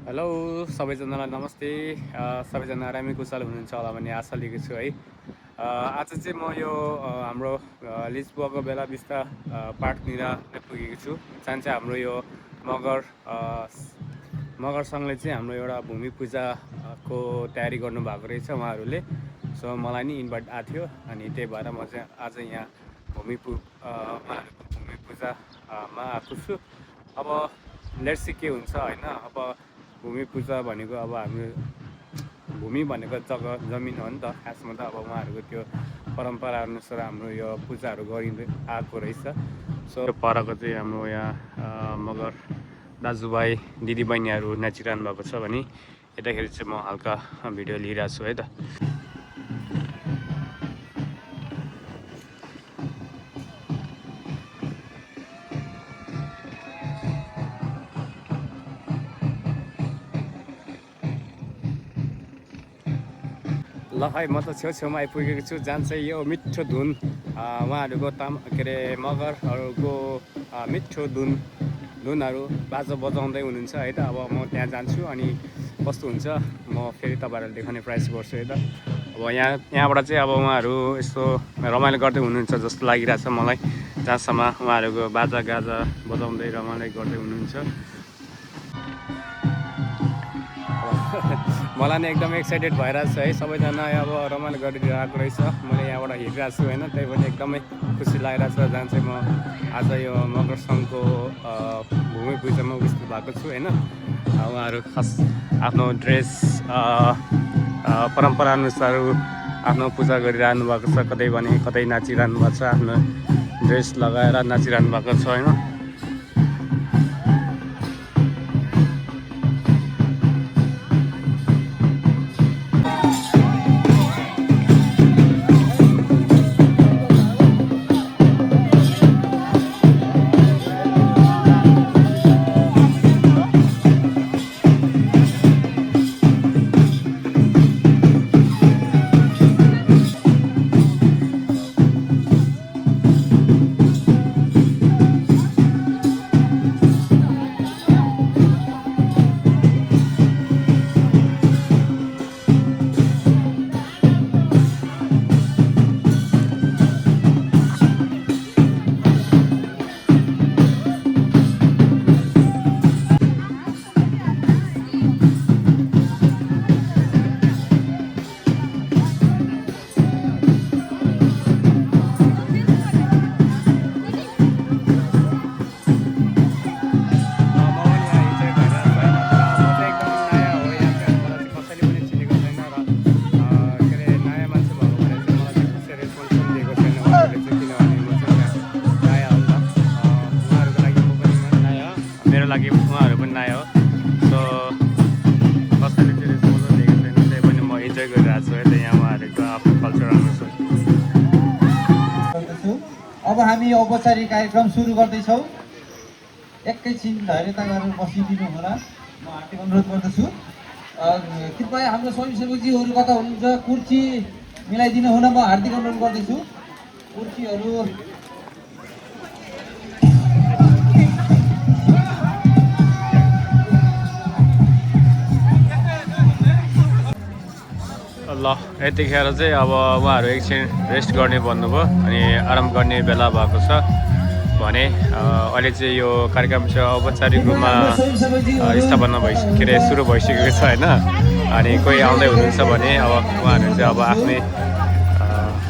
Hello सबैजनालाई नमस्ते। सबैजना आरामै कुशल हुनुहुन्छ होला भन्ने आशा लिएको छु है। आज चाहिँ म यो हाम्रो लिचबुवाको बेला बिस्ता पार्कतिर पुगेको छु। जहाँ चाहिँ हाम्रो यो मगर सङ्घले चाहिँ हाम्रो एउटा भूमि पूजाको तयारी गर्नुभएको रहेछ उहाँहरूले। सो मलाई नि इन्भाइट आएको थियो अनि त्यही भएर म चाहिँ आज यहाँ उहाँहरूको भूमि पूजामा आएको छु। अब लेट्स सी के हुन्छ होइन। अब भूमि पूजा भनेको अब हाम्रो भूमि भनेको जमिन हो नि त खासमा त। अब उहाँहरूको त्यो परम्परा अनुसार हाम्रो यो पूजाहरू गरिँदै आएको रहेछ। सो परको चाहिँ हाम्रो यहाँ मगर दाजुभाइ दिदीबहिनीहरू नाचिरहनु भएको छ भने यताखेरि चाहिँ म हल्का भिडियो लिइरहेको छु है त। ल है म त छेउछेउमा आइपुगेको छु जहाँ चाहिँ यो मिठो धुन उहाँहरूको के अरे मगरहरूको मिठो धुनहरू बाजा बजाउँदै हुनुहुन्छ है त। अब म त्यहाँ जान्छु अनि कस्तो हुन्छ म फेरि तपाईँहरूलाई देखाउने प्रयास गर्छु है त। अब यहाँबाट चाहिँ अब उहाँहरू यस्तो रमाइलो गर्दै हुनुहुन्छ जस्तो लागिरहेछ मलाई, जहाँसम्म उहाँहरूको बाजा गाजा बजाउँदै रमाइलो गर्दै हुनुहुन्छ। मलाई नै एकदम एक्साइटेड भइरहेको छ है। सबैजना अब रमाइलो गरिरहेको रहेछ, मैले यहाँबाट हिँडिरहेको छु होइन। त्यही पनि एकदमै खुसी लागिरहेको छ जहाँ चाहिँ म आज यो मगर सङ्घको भूमि पूजामा उपस्थित भएको छु होइन। उहाँहरू खास आफ्नो ड्रेस परम्पराअनुसार आफ्नो पूजा गरिरहनु भएको छ। कतै भने कतै नाचिरहनु भएको छ, आफ्नो ड्रेस लगाएर नाचिरहनु भएको छ होइन। मेरो लागि उहाँहरू पनि नयाँ हो। सो कसैले चाहिँ रेस्पोन्स दिएको छैन, त्यही पनि म इन्जोय गरिरहेको छु है त यहाँ उहाँहरूको आफ्नो कल्चर अनुसार। अब हामी औपचारिक कार्यक्रम सुरु गर्दैछौँ। एकैछिन धैर्यता गरेर बसिदिनु होला, म हार्दिक अनुरोध गर्दछु। कृपया हाम्रो स्वयंसेवकजीहरू कता हुनुहुन्छ, कुर्सी मिलाइदिनु हुन म हार्दिक अनुरोध गर्दछु। कुर्सीहरू ल यतिखेर चाहिँ अब उहाँहरू एकछिन रेस्ट गर्ने भन्नुभयो अनि आराम गर्ने बेला भएको छ भने अहिले चाहिँ यो कार्यक्रम चाहिँ औपचारिक रूपमा स्थापना के अरे सुरु भइसकेको छ होइन। अनि कोही आउँदै हुनुहुन्छ भने अब उहाँहरू चाहिँ अब आफ्नै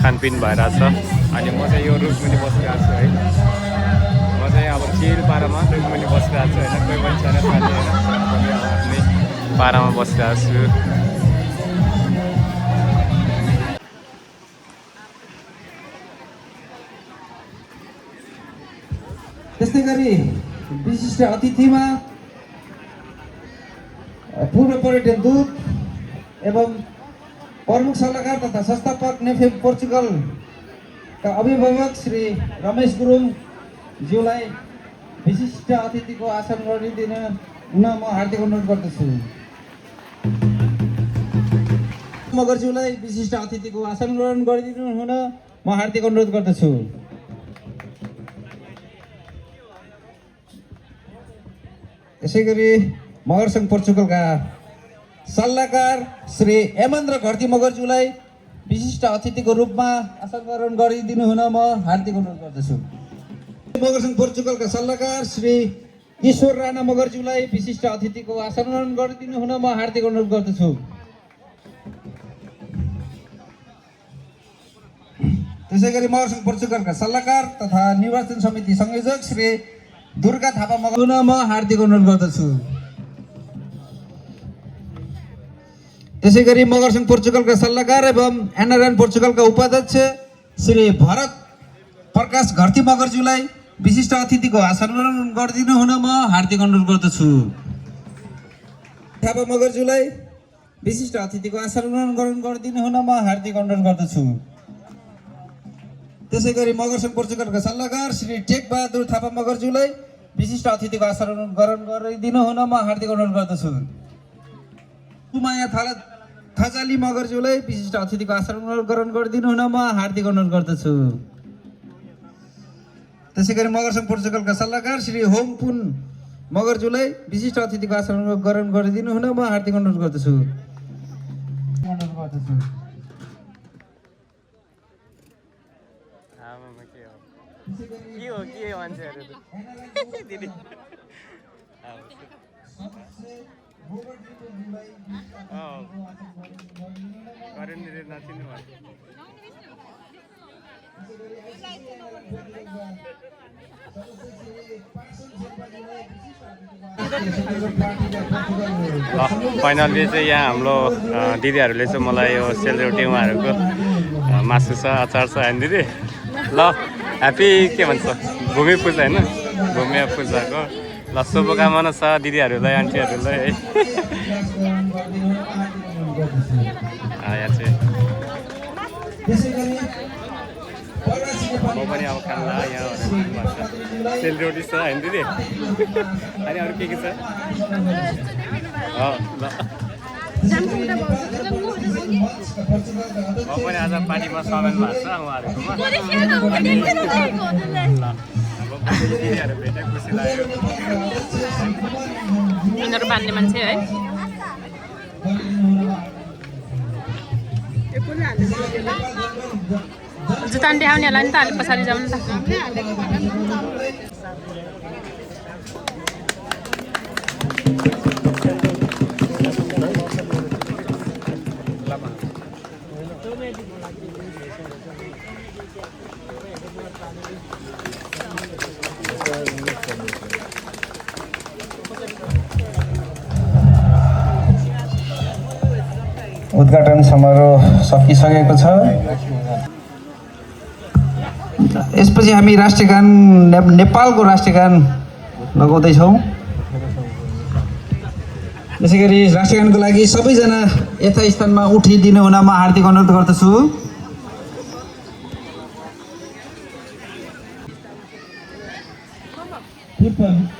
खानपिन भइरहेछ। अनि म चाहिँ यो रुखमुनि बसिरहेको छु है। म चाहिँ अब चिल पारामा रुखमुनि बसिरहेको छु होइन। कोही पनि छैन साथी होइन, आफ्नै पारामा बसिरहेको छु। त्यस्तै गरी विशिष्ट अतिथिमा पूर्व पर्यटन दूत एवं प्रमुख सल्लाहकार तथा संस्थापक नेफेम पोर्चुगलका अभिभावक श्री रमेश गुरुङज्यूलाई विशिष्ट अतिथिको आसन गरिदिन हुन म हार्दिक अनुरोध गर्दछु। मगरज्यूलाई विशिष्ट अतिथिको आसन ग्रहण गरिदिनु हुन म हार्दिक अनुरोध गर्दछु। यसै गरी मगर सङ्घ पोर्चुगलका सल्लाहकार श्री हेमेन्द्र घरती मगरज्यूलाई विशिष्ट अतिथिको रूपमा आसन ग्रहण गरिदिनु हुन म हार्दिक अनुरोध गर्दछु। मगर सङ्घ पोर्चुगलका सल्लाहकार श्री ईश्वर राणा मगरज्यूलाई विशिष्ट अतिथिको आसन ग्रहण गरिदिनु हुन म हार्दिक अनुरोध गर्दछु। त्यसै गरी मगर सङ्घ पोर्चुगलका सल्लाहकार तथा निर्वाचन समिति संयोजक श्री दुर्गा थापा मगर हुन म हार्दिक अनुरोध गर्दछु। त्यसै गरी मगर सङ्घ पोर्चुगलका सल्लाहकार एवं एनआरएन पोर्चुगलका उपाध्यक्ष श्री भरत प्रकाश घरती मगरज्यूलाई विशिष्ट अतिथिको आसन ग्रहण गरिदिनु हुन म हार्दिक अनुरोध गर्दछु। थापा मगरज्यूलाई विशिष्ट अतिथिको आसन ग्रहण गरिदिनु हुन म हार्दिक अनुरोध गर्दछु। त्यसै गरी मगर सङ्घ पोर्चुगलका सल्लाहकार श्री टेक बहादुर थापा मगरज्यूलाई विशिष्ट अतिथिको आसन ग्रहण गरिदिनु हुन म हार्दिक अनुरोध गर्दछु। सुमाया थजाली मगरज्यूलाई विशिष्ट अतिथिको आसन ग्रहण गरिदिनु हुन म हार्दिक अनुरोध गर्दछु। त्यसै गरी मगर सङ्घ पोर्चुगलका सल्लाहकार श्री होमपुन मगरज्यूलाई विशिष्ट अतिथिको आसन ग्रहण गरिदिनु हुन म हार्दिक अनुरोध गर्दछु। फाइनली चाहिँ यहाँ हाम्रो दिदीहरूले चाहिँ मलाई यो सेलरोटी उहाँहरूको मासु छ अचार छ होइन दिदी। ल ह्याप्पी के भन्छ भूमि पूजा होइन भूमि पूजाको ल शुभकामना छ दिदीहरूलाई आन्टीहरूलाई है। यहाँ चाहिँ म पनि अब खान्ला यहाँ सेलरोटी छ होइन दिदी। अनि अरू के छ? ल म पनि आज पार्टीमा सामेल भएको छ उहाँहरूकोमा। दिदीहरू भेट्दै खुसी लाग्यो। यिनीहरू बान्ने मान्छे है। जुत्ता देखाउनेहरूलाई नि त अलिक पछाडि जाउँ नि त। उद्घाटन समारोह सकिसकेको छ। यसपछि हामी राष्ट्रिय गान नेपालको राष्ट्रिय गान लगाउँदैछौँ। त्यसै गरी राष्ट्रिय गानको लागि सबैजना यथास्थानमा उठिदिनु हुन म हार्दिक अनुरोध गर्दछु।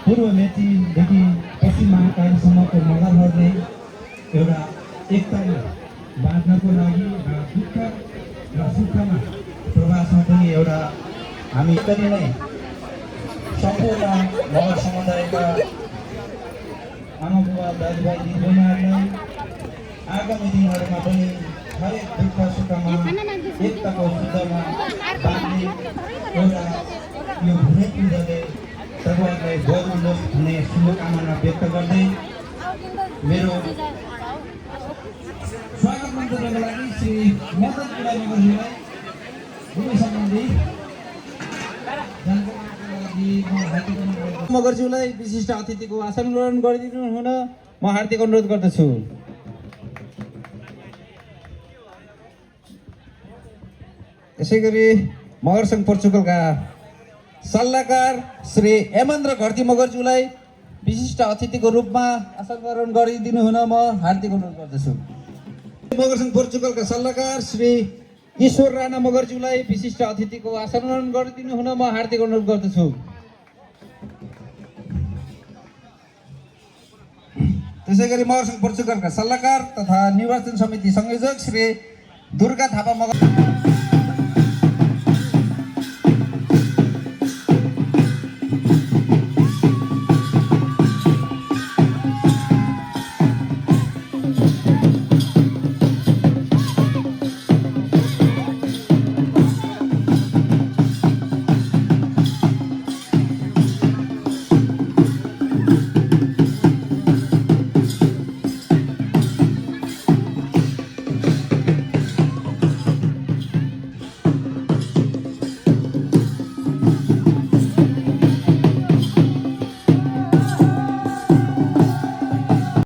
पूर्व मेचीदेखि पश्चिम महाकालीसम्मको मगरहरूले एउटा एकतामा बाँच्नको लागि र दुःख र सुखमा प्रवासमा पनि एउटा हामी पनि नै सम्पूर्ण मगर समुदायका आमाबुबा दाजुभाइ दिदीबहिनीहरूलाई आगामी दिनहरूमा पनि हरेक दुःख सुखमा एकताको शुद्धमा बाँच्ने एउटा यो भूमि पूजाले तपाईँहरूलाई बदल्नुहोस् भन्ने शुभकामना व्यक्त गर्दै मेरो स्वागत मन्तव्यको लागि श्री मदन कुमार मगरज्यूलाई भूमि सम्बन्धी मगरज्यूलाई विशिष्ट अतिथिको आसन ग्रहण गरिदिनु हुन म हार्दिक अनुरोध गर्दछु। यसै गरी मगर सङ्घ पोर्चुगलका सल्लाहकार श्री हेमेन्द्र घरती मगरज्यूलाई विशिष्ट अतिथिको रूपमा आसन ग्रहण गरिदिनु हुन म हार्दिक अनुरोध गर्दछु। मगर सङ्घ पोर्चुगलका सल्लाहकार श्री ईश्वर राणा मगरज्यूलाई विशिष्ट अतिथिको आसन ग्रहण गरिदिनु हुन म हार्दिक अनुरोध गर्दछु। त्यसै गरी मगर सङ्घ पोर्चुगलका सल्लाहकार तथा निर्वाचन समिति संयोजक श्री दुर्गा थापा मगर